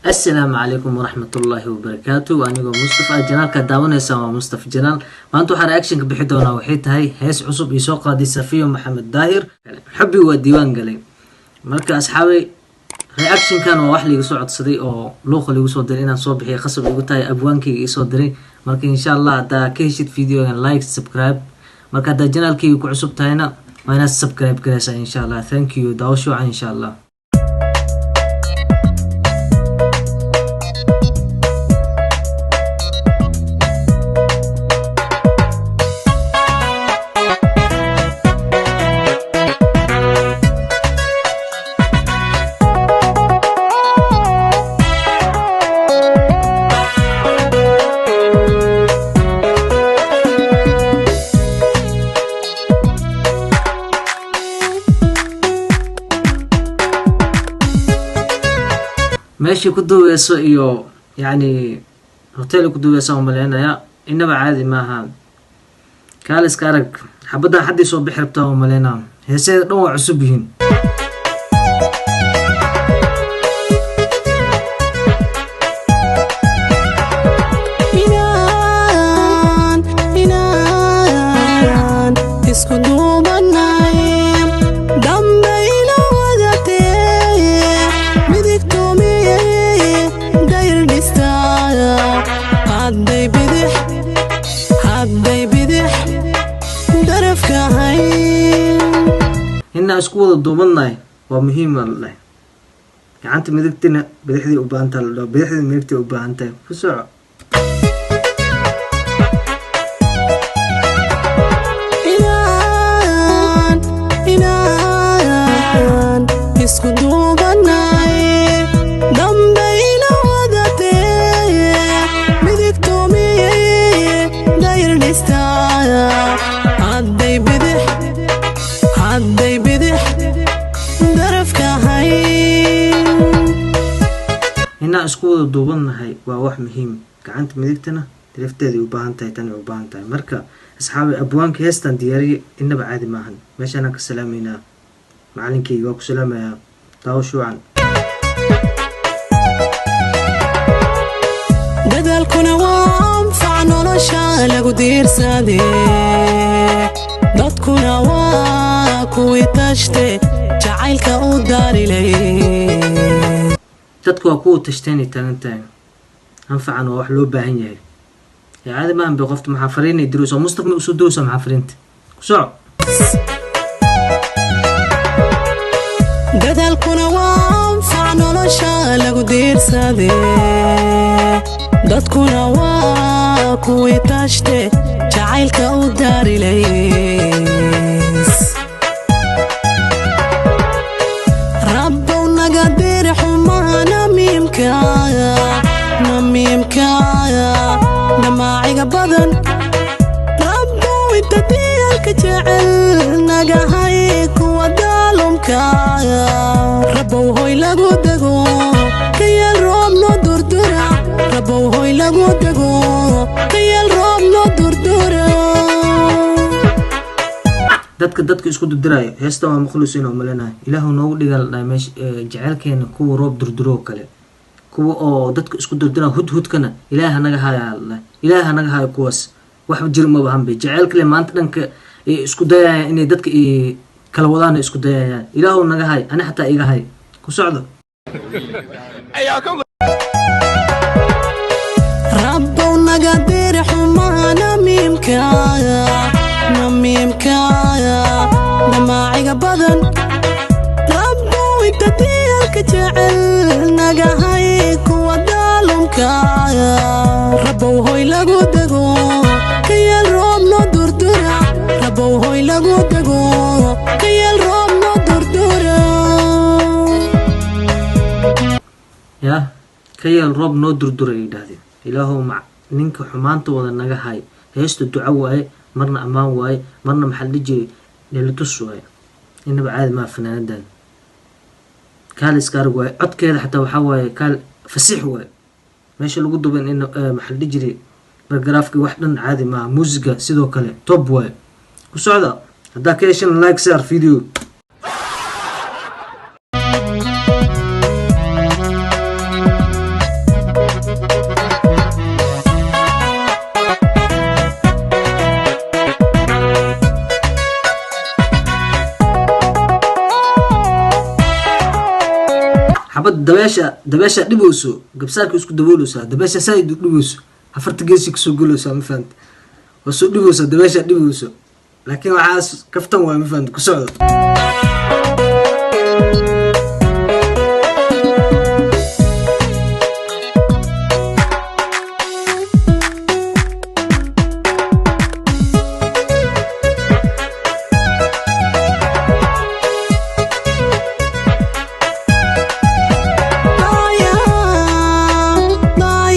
Asalaamu calaykum waraxmatullaahi wabarakaatu. Anigoo Mustafa channelka daawanaysaan waa Mustafa Channel. Maanta waxaan reactionka bixi doonaa waxay tahay hees cusub iyo soo qaaday Safiyo Maxamed Daahir, "Xubbi Waa Diiwaan Galay". Marka asxaabay, reactionkan waa wax liiga soo codsaday oo luuqa liigu soo diray inaan soo bixiyo khasab igu tahay, abwaankayga iisoo diray. Marka insha Allah haddaa ka heshid videogan, like, subscribe. Marka haddaa channelkayga ku cusub tahayna, waa inaad subscribe garaysaa insha Allah. Thank you, daawasho wacan insha Allah. Meeshii ku duubeyso iyo yacni hotel ku duubeysa oo maleynaya, inaba caadi maaha. Kaaliska arag, xabaddan xaddii soo bixi rabtaa oo maleynaa. Heeseeda dhan waa cusub yihiin. Inaan isku duubanay dambayla wadatee, midigtumiye dayr dhistaa, hadday bidix, hadday bidix darafkahay. Inaan isku wada duubannahay waa muhiim la dhahay. Gacanta midigtina bidixdii u baahan tahay la dhaho, bidixdii midigtii u baahan tahay. Ku soco. Inaan isku duubanay dambayla wadatee, midigtumiye dayr dhistaa, hadday bidix, hadday bidix darafkahay. Inaan isku wada duubannahay waa wax muhiim. Gacanta midigtana lafteeday u baahan tahay, tanay u baahan tahay. Marka asxaabi, abwaanka heestan diyaariye inaba caadi maahan. Meeshaanaan ka salaameynaa macalinkeyga, waa ku salaamayaa. Daawo shuucan. Dadaalkuna waa anfac nolosha lagu diirsade, dadkuna waa kuwii tashte jacaylka u daarilay. Dadku waa kuwa tashteen taagan tahay. Anfacan waa wax loo baahan yahay ee caadi maahan bay. Qofta maxaa fariinay dirayso? Mustafa ma usoo dirayso? Maxaa fariinta ku soco? Dadaalkuna waa anfac nolosha lagu diirsade, dadkuna waa kuwii tashte jacaylka u daarilays. Rabbow naga diri xumaha namiimka, namiimka dhamaaciga badan. Rabbow inta diyaalka jecel naga hay kuwa daalumka. Rabbow hoy lagu dego ka yeel roob noo durdura. Rabbow hoy lagu dego ka yeel roob noo durdura. Dadka isku durdirayo heestan waa maqluus inuu malinayo. Ilaahu noogu dhiga la dhahay meesha jecelkeena kuwa roob durduroo kale, kuwa oo dadka isku durdira hudhudkana Ilaah hanaga haya la dhahay. Ilaah hanaga hayo kuwaas, wax jir maba hanbe. Jecel kale maanta dhanka isku dayayaan inay dadka kala wadaan isku dayayaan. Ilaahu naga hay, ani xataa iga hay. Ku socdo. Rabbow naga diri xumaha namiimka, namiimka dhamaaciga badan. Rabbow inta diyaalka jecel naga hay kuwa daalumka. Rabbow hoy lagu dego ka yeel roob noo durdura. Rabbow hoy lagu dego ka yeel roob noo durdura. Yaa ka yeel roob noo durdura ay yidhaahdeen. Ilaahow mac ninka xumaanta wada naga hay. Heesta duco waaye, marna ammaan waaye, marna maxaa la dhihi jiray, dhelitus waaye. Inaba caadi maa fanaanadan. Kaal iska arag waaye. Codkeeda xataa waxaa waaye kaal fasiix waaye. Meesha lagu duban in maxaa la dhihi jiray, bargaraafki wax dhan caadi maaha. Muusiga sidoo kale top waaye. Ku socda. Haddaa ka heshan, like saar video. Dabeesha dhibeyso, gabsaarka isku dabooleysaa. Dabeesha saaid u dhibeyso, afarta geesi kasoo goleysaa, ma fahanta? Waa soo dhibeysaa, dabeesha dhibeyso, laakiin waxaas kaftan waay, ma fahanta? Ku socdo.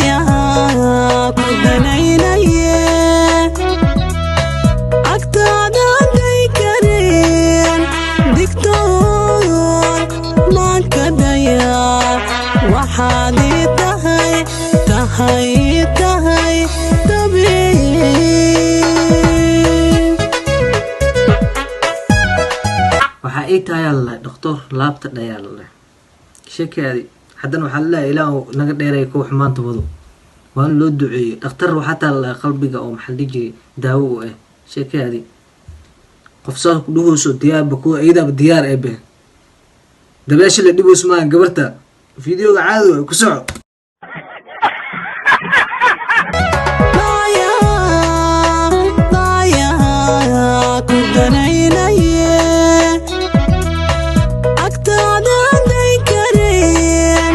Daayaa ku danaynaye, agtaada day kareen digtoon maanka daya. Waxaad ii tahay, tahay, tahay tabiib. Waxaa ii tahay lalahay dhoktor laabta dhayaa lalahay sheekaadi. Haddana waxaa laleeyahay, Ilaah naga dheeray kuwa xumaanta wado. Waa in loo duceeyo dhakhtar. Waxaa taa lalahay qalbiga oo, maxaa la dhihi jiray, daawo u ah. Sheekaadi, qof saas ku dhuhayso, diyaarba kuwa iyadaaba diyaar ee be dabeesha la dhibeyso maaha gabarta. Videoga caadi waay, ku soco. Daayaa ku danaynaye, agtaada day kareen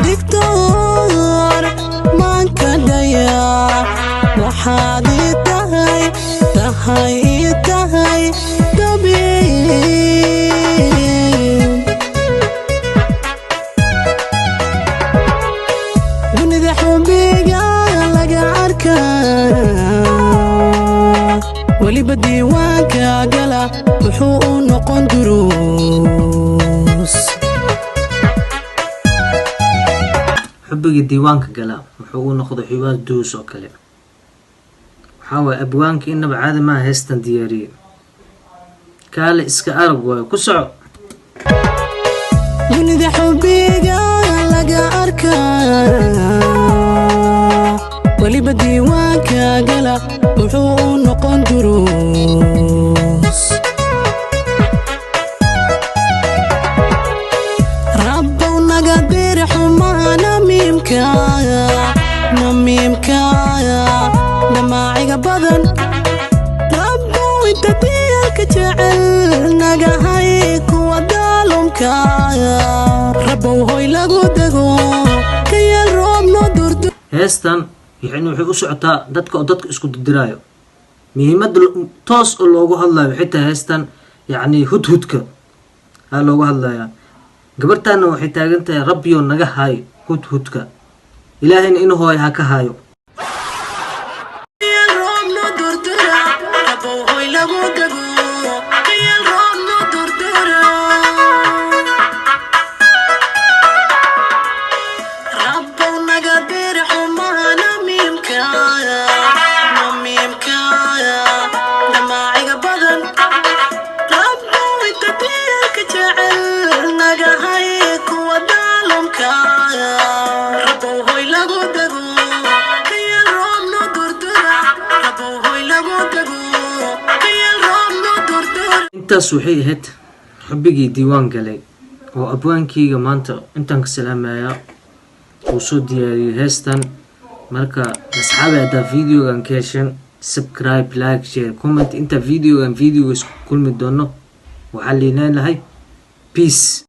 digtoor maanka daya. Waxaad ii tahay, tahay, ii tahay tabiib. Dunida xubbiga laga arkaa, weliba diiwaanka gala, wuxuu u noqon duruus. Xubbiga diiwaanka gala wuxuu u noqday xiwaas duus oo kale. Waxaa waaye abwaanka inaba caadi maaha, heestan diyaariyey, kaale iska arag waayo. Ku soco. Dunida xubbiga laga arkaa, weliba diiwaanka gala, wuxuu u noqon duruus. Rabbow naga dir xumaha namiimka, namiimka, damaaciga badan. Rabbow inta diyaalka jecel naga hay kuwa daalumka. Rabbow hoy lagu dego ka yeel, roob noo durdu. Heestan yani waxay u socotaa dadka oo dadka isku dirdiraayo. Muhiimadda toos oo loogu hadlayo waxay tahay heestan, yacni hudhudka aa loogu hadlayaa. Gabartaana waxay taagan tahay, Rabbiyo naga haayo hudhudka, Ilaahayna ina hooyo ha ka haayo. Roob noo durdura, Rabbow hoy lagu dego ka yeel, roob noo durdura. Rabbow naga dir xumaha namiimka, namiimka, damaaciga badan. Rabbow inta diyaalka jecel naga hay kuwa daalumka. Rabbow hoy lagu dego ka yeel, roob noo durdura. Rabbow hoy lagu dego ka yeel, roob noo durdura. Intaas waxay ahayd xubbigii diiwaan galay oo abwaankeyga maanta intaan ka salaamayaa uu soo diyaariyey heestan. Marka asxaabi, haddaa videogan ka hesheen, subscribe, like, share, comment. Inta videogan videoga isku kulmi doono, waxaa liinaan lahay peace.